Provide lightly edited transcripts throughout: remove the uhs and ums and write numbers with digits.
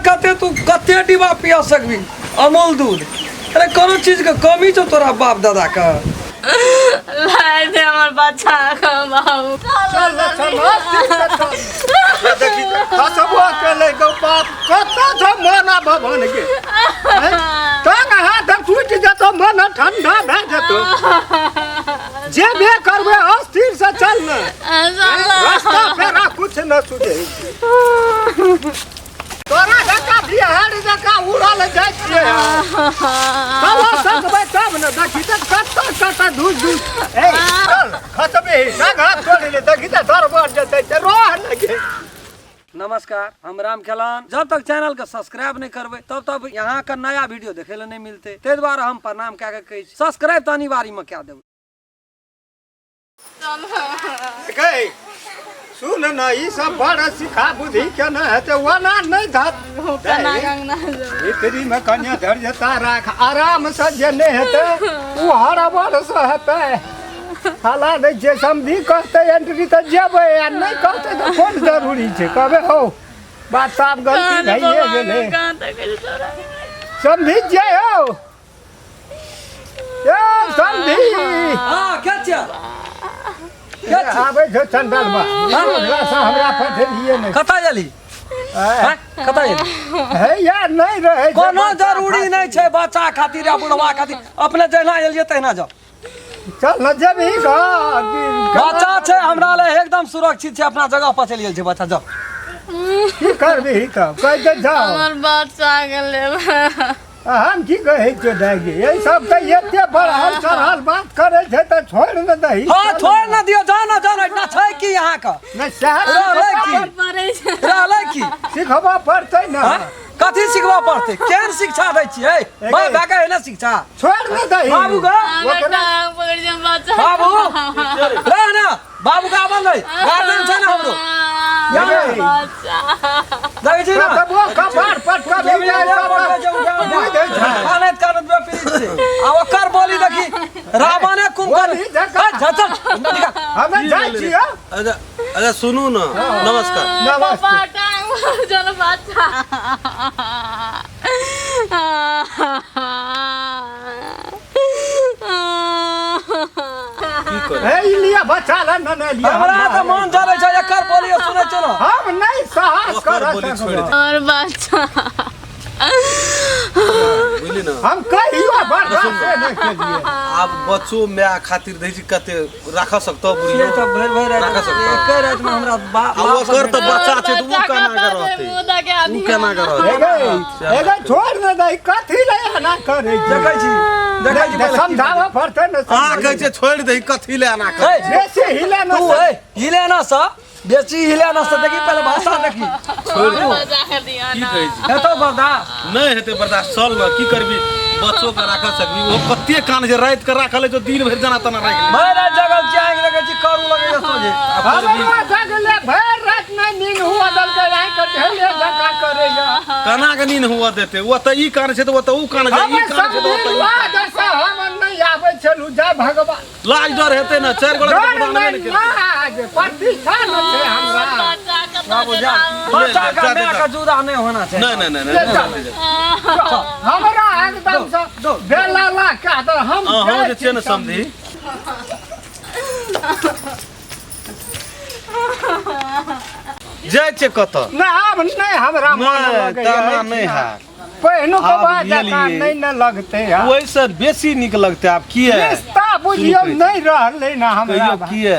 कते तू कते डिब्बा पिया सकबी अमूल दूध। अरे कोनो चीज के कमी छौ तोरा बाप दादा के? लाइ दे हमर बच्चा के बाबू। चल चल चल, देखी खसबो के ले गौ बाप, कतऽ छौ मोना भवन के? टांग हाथ टूटि जेतौ, मन ठंडा भए जेतौ। जेबे करबै अस्थिर से चल ने, रास्ता फेरा कुछ न सुझै। तोरा जकाँ बिहार जकाँ उड़ल जाइ छियै, चल सकबै तब ने। देखी तऽ कतऽ कतऽ धूस धूस। ए चल, खसबे टांग हाथ तोड़ि ले, देखी तऽ दरबर जेतै तऽ रह ने गे। नमस्कार, हम राम खेलान। जब तक चैनल के सब्सक्राइब नहीं करबै तब तक यहाँ के नया वीडियो देखे ले नहीं मिलते, ताहि दुआरे हम प्रणाम कए के कहै छी, सब्सक्राइब तऽ अनिवार्य में कए देबै। गई सुन न, ई सब बड़ सिखा बुद्धि के न हेतै, ओना नहि धत। भीतरी में कन्या धैर्यता राख, आराम से जे नहि हेतै ओ हड़बड़ से हेतै। हाला नहि जे समझी कहतै एंट्री तऽ जेबै, आ नहि कहतै तऽ कोन जरूरी छै? कहबै हौ बात साफ, गलती भइए गेलै। समझी जे हौ, ए समझी। हाँ, के छियै? के छियै? आबै छौ चंडलबा, ओकरा से हमरा पठेलियै नहि। कतऽ गेली? हैं? कतऽ गेली? हे यार, नहि रहै छै कोनो बच्चा जरूरी खातिर। नहि छै बच्चा खातिर या बुढ़वा खातिर, अपने जहिना एलियै तहिना जाउ। चल न जेबही घर? बच्चा छै हमरा ले एकदम सुरक्षित छै, अपना जगह पर चलि गेल छै बच्चा, जाउ। की करबिही तब? कहि दे, जाउ। हमर बच्चा के लेबै। आ हम की कहै छियौ दाइ गे, एहि सब तऽ एते बढ़ल चढ़ल बात करै छै तऽ छोड़ि ने दही। हाँ, छोड़ि ने दियौ, जाउ ने, जाउ ने। इतना छै की अहाँके? नहि सएह रहलै की? पड़ै छै। रहलै की? सिखबऽ पड़तै ने। हाँ? कथी सिखबऽ पड़तै? केहन शिक्षा दै छियै? बाप भाय के ने शिक्षा। छोड़ि ने दही। बाबू के अगर टांग पकड़ जे बच्चा। बाबू रह ना, बाबू के आबल नहीं, गार्जियन छै ने हमरो। बच्चा देखै छी ना? कतबो कपार पटकबी जाइ सब बुझै छै। कानैत कानैत बेपीड़ित छै आ ओकर बोली देखी, रावणे कुंभकर्ण। बोली जकाँ। चल चल, निकाल। हमे जाइ छियै। अच्छा अच्छा, सुनू ने, नमस्कार। नमस्ते। पापा, टांग पकड़ चल बच्चा। की करू? हे, ई लिअ बच्चा ले ने, ने लिअ। हमरा तऽ मन जरै छै, एकर बोली सुनै छै ने। हम नहि साहस ओकर करऽ बोली छोड़ि सकबै। दे। और बच्चा बुझली ने? हम कहियो बर्दाश्ते नहि केलियै। आब बच्चो माय खातिर दै छी, कते राख सकतो? से बुढ़ियो तऽ भरि भरि राति राखऽ सकतौ। एके रातिमे हमरा बाप आ ओकर तऽ बच्चा छै तऽ ओ केना के रहतै? ओ केना के रहतै? हे गै, हे गै, छोड़ ने दही, कथी ले एना करै छी? देखै छी, देखै छी, पहिले की समझाबऽ पड़तै ने। अहाँ कहै छै छोड़ि दही, कथी ले एना करै? हे, बेसी हिले ने तू हे हिले ना सा, बेसी हिले ना सा। देखी पहिले भाषा देखी। छोड़ि दे। बच्चा के दिया की ना। कहै छी? हेतौ बर्दाश्त? नहि हेतै बर्दाश्त, चल ने। की करबी, बच्चो के राख सकबी? ओ कते कान छै, राति के राखल है, जो दिन भरि जना तना राखि ले। भरि राति जगल छी, आँखि देखै छी करू लगैया सोझे। हमरा जगले भरि राति नहि नींद हुआ देलकै, आँखि ढेले जकाँ करैया। केना के नींद हुआ देते? ओ तऽ ई कान छै तऽ ओ तऽ ऊ कान छै, ई हम कान छै तऽ ओ तऽ ई कान। समझी हम नहि आबै छलहुँ, जय भगवान। लाज डर हेतै ने? चारि गोटा के डर तऽ नहि, नहि केलकै। लाज प्रतिष्ठा न छै हमरा। बच्चा के बाबू जा, ले, बच्चा जा, का जा, माय जा। का जुदा नहीं होना चाहिए। नहि नहि नहि नहि, नहि, नहि, नहि। हमरा एकदम से दौड़। बेला ला कह दे हम। अहूँ जाइ जे छियै ने छी। समधी, जाइ छियै कतऽ? नहि, आब नहि हमरा मन नहि लगैया। तेना नहि हैत। पहिनुक आब बात जकाँ गेलियै। नहि ने लगतै आब। ओहिसँ बेसी नीक लगतै आब। किए? रिश्ता बुझियौ सुनू, नहि रहलै ने हमरा। कहियौ किए?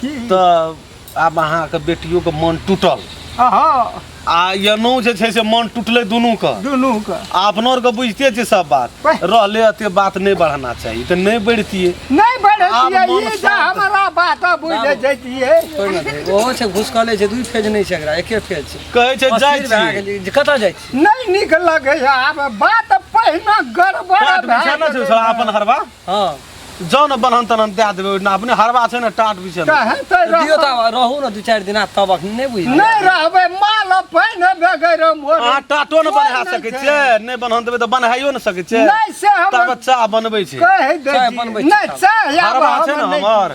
की? तऽ आब अहाँके बेटियोके मन टूटल अहाँ आ एनो जे छै से मन टूटलै दुनूके, दुनूके। आ अपनो आरके बुझिते छियै सब बात। रहलै, एते बात नहि बढ़ाना चाही तऽ नहि बढ़तियै। नहि बढ़तियै। आब मन ई जे शान्त। हमरा बात बुझि जैतियै। छोड़ि ने दे। ओहो छै घुसकले छै, दुई फेज नहि छै एकरा, एके फेज छै। कहै छै जाइ अस्थिर भए छी। गेलियै जे कतऽ जाइ छी? नहि नीक लगैया आब, बात पहिने गड़बड़ टाट भए बिछाना छै गेलै। छोड़ा अपन हरबा। हँ, जाउ ने, बन्हन तन्हन दए देबै ओहिना, अपने हरबा छै ने, टाट बिछेने। कहै तऽ दियौ रहब। तऽ रहू ने दू चारि दिना तब, अखन नहि बुझलियै। नहि रहबै, माल पानि बगैर मोर। अहाँ टाटो ने बन्हा नहि सकै छै। छियै, नहि बन्हन देबै तऽ बन्हाइयो ने सकै छियै। नहि से हम तब चाह बनबै छै। कहि दै चाय छी। बनबै छी नहि तब। चाह आब हरबा छै हम ने नहि। हमर।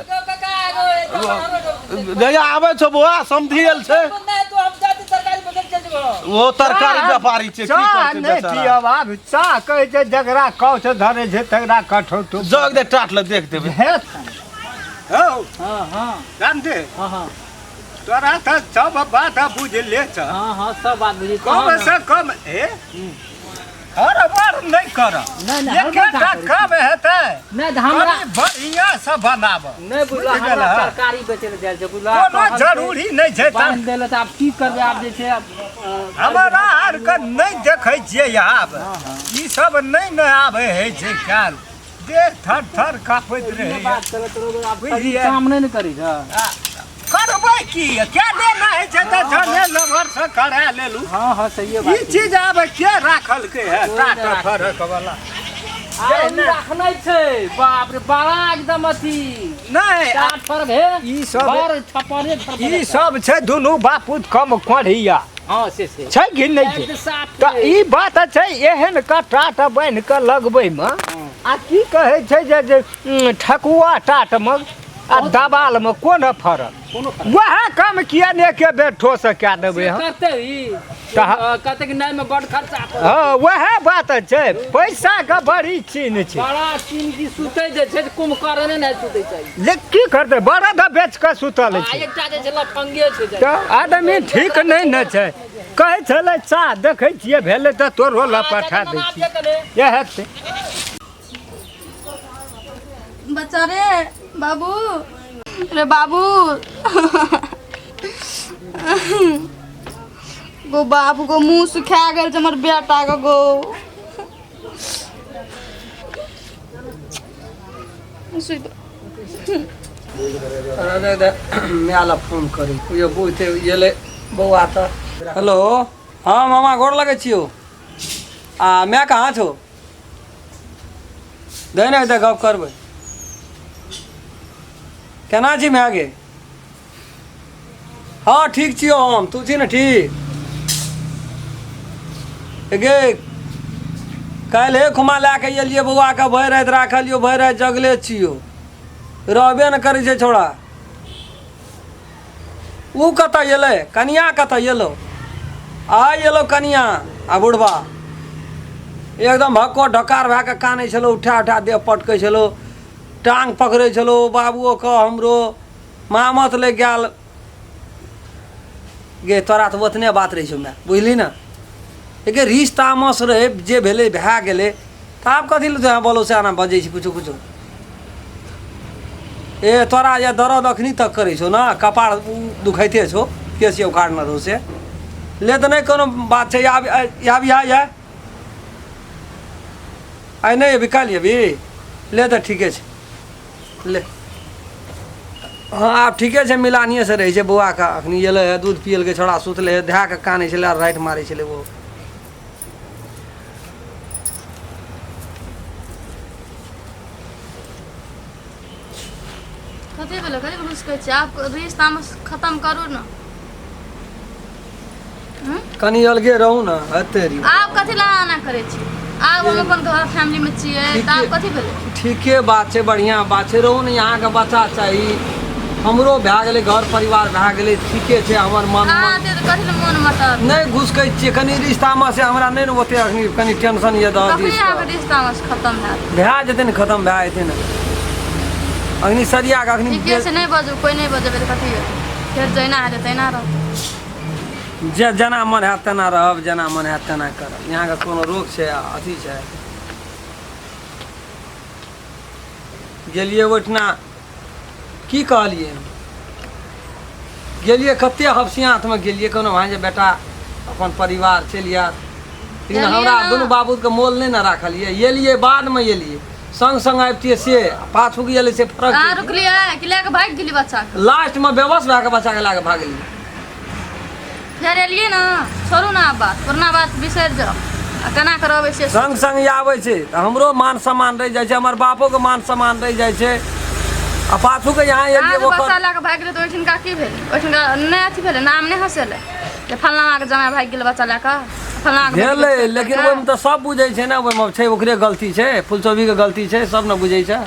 जहिया आबै छौ बौआ, समधि आयल छै। ओ तरकारी व्यापारी छै, की चाह करतै नहि बेचारा? पियब आब। चाह कहै छै जकरा कौछ धरै छै तकरा कठौतो। जग दे टाट लग देख देबै। हे हौ। हाँ हाँ। रामदेव। हाँ हाँ। तोरा तऽ सब बात बुझले छ। हाँ हाँ, सब बात बुझी। कम से कम हे हड़बड़ नहि कर। नहि, नहि, हड़बड़ एकेटा कहाँ करै छी? काम हेतै। नहि तऽ हमरा कनि बढ़िआँ से बनाब। नहि बुझल। बुझि हमरा गेलह? तरकारी बेचै लए जाइ छै बुझल। कोनो जरूरी नहि छै तर बान्हि देले तऽ आब की करबै आब जे छै आब, हमरा आरके नहि देखै छियै आब। ई सब नहि ने आबै हइ छै काल देह थर थर काँपैत ई रहैए। बात करैत रहबै आब। बुझलियै? काम नहि ने करै छै। आ, करबै की? क्या लेना होइ छै तऽ जने लभर से करा लेलू। हाँ हाँ, सहिए ई बात छै। चीज आब के राखलकै है कोइ टाट नहि राखलकै। फरक वाला? आर ई राखने छै, बाप रे, बड़ा एकदम अथी। नहि। टाट फरक हे। ई सब- बड़ छपरे छपरे। ई सब छै दुनू बापूत कम कोढ़िया। हाँ, से से छै कि नहि छै? एकदम साफ तऽ छै। ई बात छै एहन का टाट बान्हि कऽ लगबैमे आ की कहै छै जे जे ठकुआ टाटमे आ दबालमे कोन फरक? कोनो फरक। वएह काम किया ने एके बेर ठोस कए देबै हम? करते ई तऽ- कहते कि नहि मे बड खर्चा पड़त। हँ, वएह बात छै, पैसाके बड़ी चीन छै। बड़ा चीन की सुतै जे छै कुंभकर्ण नहि सुतै छै। ले की करतै, बड़द बेच कऽ सुतल आ छै। एकटा जे छै लफंगे छै जे। तऽ आदमी ठीक नहि ने छै। कहै छलै चाह देखै छियै भेलै तऽ तोरो लए पठा दै छियै। इएह छै। बच्चा रे, बाबू रे, बाबू गो, बाबू गो, मुँह सुखा गेल छै हमर बेटा के गो। सुति। अरे दे माय लए फोन करी यो बुझते एलै बौआ तऽ। हेलो, हाँ मामा, गोर लगै छियौ। आ माय कहाँ छौ? दे ने दे, गप करबै। केना छी माय गे? हाँ ठीक छियौ हम, तू छी ने ठीक? गे काल्हि खुमा लए कऽ एलियै बौआके, भरि राति राखलियौ, भरि राति जगले छियौ, रहबे ने करै छै छौड़ा। उ कतऽ एलै? कनिया कतऽ एलौ? आइ एलौ कनिया आ बुढ़बा एकदम भक्को ढकार भए कऽ कानै छलौ, उठा उठा देह पटकै छलौ, टाँग पकड़ै छलौ बाबुओके, हमरो मामत लागि गेल। गे तोरा तऽ ओतने बात रहै छौ माय, बुझली ने? एके रीस तामस रहै जे भेलै भए गेलै, तऽ आब कथी लए तोरा बोलो से एना बजै छी कुछो कुछो? ए तोरा जे दर्द अखनी तक करै छौ ने, कपार दुखाइते छौ, केस उखाड़ने रहौ से ले तऽ नहि कोनो बात छै। आब आब इएह यऽ आइ नहि अभी, काल्हि अभी ले तऽ ठीके छै ले। हाँ आब ठीके छै, मिलानिएसँ रहै छै बौआके। अखनी एलै हे, दूध पियलकै छौड़ा, सुतलै हे, धए कऽ कानै छलै आ राइट मारै छलै ओ। कथी भेलै? कथी घुसकै छै? आब रिश्ता तामस खतम करू ने। कनि अलगे रहू ने हेतै री। आब कथी लए एना करै छी? आब हम अपन घर फैमिली में छियै तऽ आब कथी भेलै? ठीके बात छै, बढ़िआँ बात छै, रहू ने। अहाँके बच्चा चाही, हमरो भए गेलै, घर परिवार भए गेलै, ठीके छै हमर मन। अहाँ एते तऽ कथी लए मन मतलब? नहि घुसकै छियै, कनि रिश्तामे से हमरा नहि ने ओते अखनी कनि टेंशन यऽ दह कखनी दिस। अहाँके रिश्ता खतम हैत? भए जेतै ने, खतम भए जेतै ने अखनी सरिया कऽ अखनी। ठीके छै, नहि बजू, कोइ नहि बजेबै तऽ कथी हेतै? फेर जहिना हेतै तहिना रहतै। जे जेना मन हैत तेना रहब, जेना मन हैत तेना करब। यहाँके कोनो रोक छै आ अथी छै? गेलियै ओहिठिना, की कहलियै? गेलियै कते हफसियातमे गेलियै, कोनो भाइ जे बेटा अपन परिवार चलि आयत, लेकिन गेलियै हमरा ने। दुनू बाबूके मोल नहि ने राखलियै। एलियै बादमे, एलियै संग संग आबितियै से आ पाछू गेलै से फरक अहाँ छै। रुकलियै कि लए कऽ भागि गेली बच्चाके? लास्टमे बेबस भए कऽ बच्चाके लए कऽ भागलियै। फेर एलियै ने। छोड़ू ने आब बात, पुरना बात बिसरि जाउ आ केना कऽ रहबै से सोचू। संग संग आबै छै तऽ हमरो मान सम्मान रहि जाइ छै, हमर बापोके मान सम्मान रहि जाइ छै आ पाछूके यहाँ एलियै अहाँके ओकर बच्चा लए कऽ भागि गेलै तऽ ओहिठिनका की भेलै? ओहिठिनका नहि अथी भेलै, नाम नहि हँसेलै जे फल्लाँके जमाइ भागि गेलै बच्चा लए कऽ, फल्लाँके भागि भेलै गेलै? लेकिन ओहिमे तऽ सब बुझै छै ने, ओहिमे छै ओकरे गलती छै, फुलचौबीके गलती छै, सब ने बुझै छै।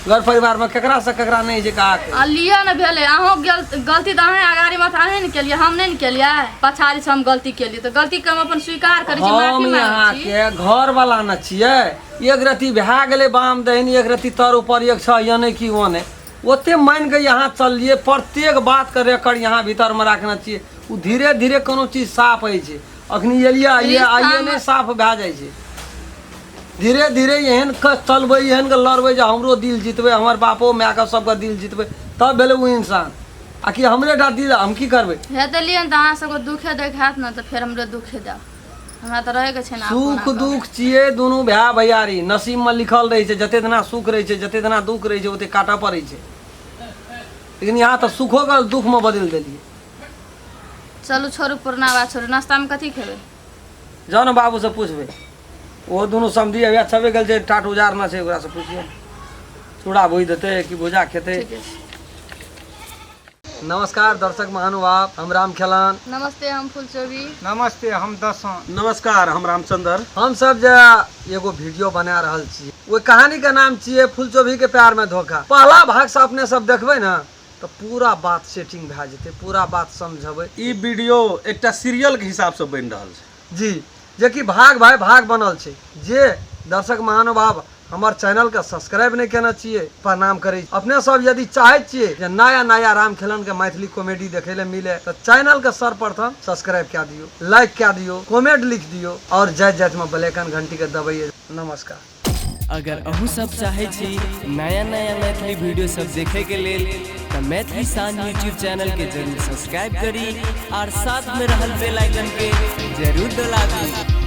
घर परिवारमे केकरासँ केकरा नहि छै कहा के। आ लिअ ने भेलै अहूँ गलती तऽ अहें अगाड़ी में तऽ अहें ने केलियै, हम नहि ने केलियै, पछाड़ी से हम गलती केलियै तऽ गलती के हम अपन स्वीकार करै छी, हम माफी मांगै यहाँ छी। के घर वाला न छियै, एक रति भए गेलै बाम दहिन, एक रति तर ऊपर, एक छ यने कि ओने, ओते मानि कऽ यहाँ चललियै। प्रत्येक बातके रिकॉर्ड यहाँ भीतरमे राखने छियै। ओ धीरे धीरे कोनो चीज साफ होइ छै। अखनी एलियै आइए आइए नहि साफ भए जाइ छै, धीरे धीरे एहन के चलबै, एहन के लड़बै जे हमरो दिल जीतबै, हमर बापो मायके सबके दिल जीतबै, तब भेलै ओ इंसान। आ कि हमरे टा दिल, हम की करबै? हे देलियै ने तऽ अहाँ सबके दुखे देख हैत ने तऽ फेर हमरो दुखे देब, हमरा तऽ रहैके छै ने। सुख दुख छियै दुनू भाय भैयारी, नसीबमे लिखल रहै छै। जते दिना सुख रहै छै, जते दिना दुख रहै छै, ओते काटऽ पड़ै छै। लेकिन यहाँ तऽ सुखोके दुखमे बदलि देलियै। चलू छोड़ू पुरना बात छोड़ू, नाश्तामे कथी खेबै? जाउ ने बाबूसँ पुछबै, ओहो दुनू समधी अभी छबे गेल छै, टाट उजारना छै, ओकरासँ पुछियौ चूड़ा भुजि देतै कि भुजा खेतै। ठीके छै। नमस्कार दर्शक महानुभाव, हम राम खेलान। नमस्ते, हम फुलचोबी। नमस्ते, हम दसों। नमस्कार, हम रामचंद्र। हम सब जे एगो वीडियो बना रहल छी, ओहि कहानी के नाम छियै फुलचोभी के प्यार में धोखा। पहला भाग से अपने सब देखबै ने तऽ पूरा बात सेटिंग भए जेतै, पूरा बात समझबै। ई वीडियो एकटा सीरियल के हिसाब से बनि रहल छै जी, जेकि भाग भाई भाग बनल छै। जे दर्शक महानुभाव हमर चैनल के सब्सक्राइब नहि केने छियै, प्रणाम करै छी। अपने सब यदि चाहै छियै जे नया नया राम खेलन के मैथिली कॉमेडी देखै लए मिले तऽ चैनल के सर्वप्रथम सब्सक्राइब कए दियौ, लाइक कए दियौ, कमेंट लिख दियौ और जाइत जाइत में बेल आइकन घंटी के दबैयै। नमस्कार। अगर अहूँ सब चाहै छी नया नया मैथिली वीडियो सब देखे के लेल तऽ मैथिली शान यूट्यूब चैनल के जरूर सब्सक्राइब करी और साथ में रहल बेल आइकन के जरूर दबाबी।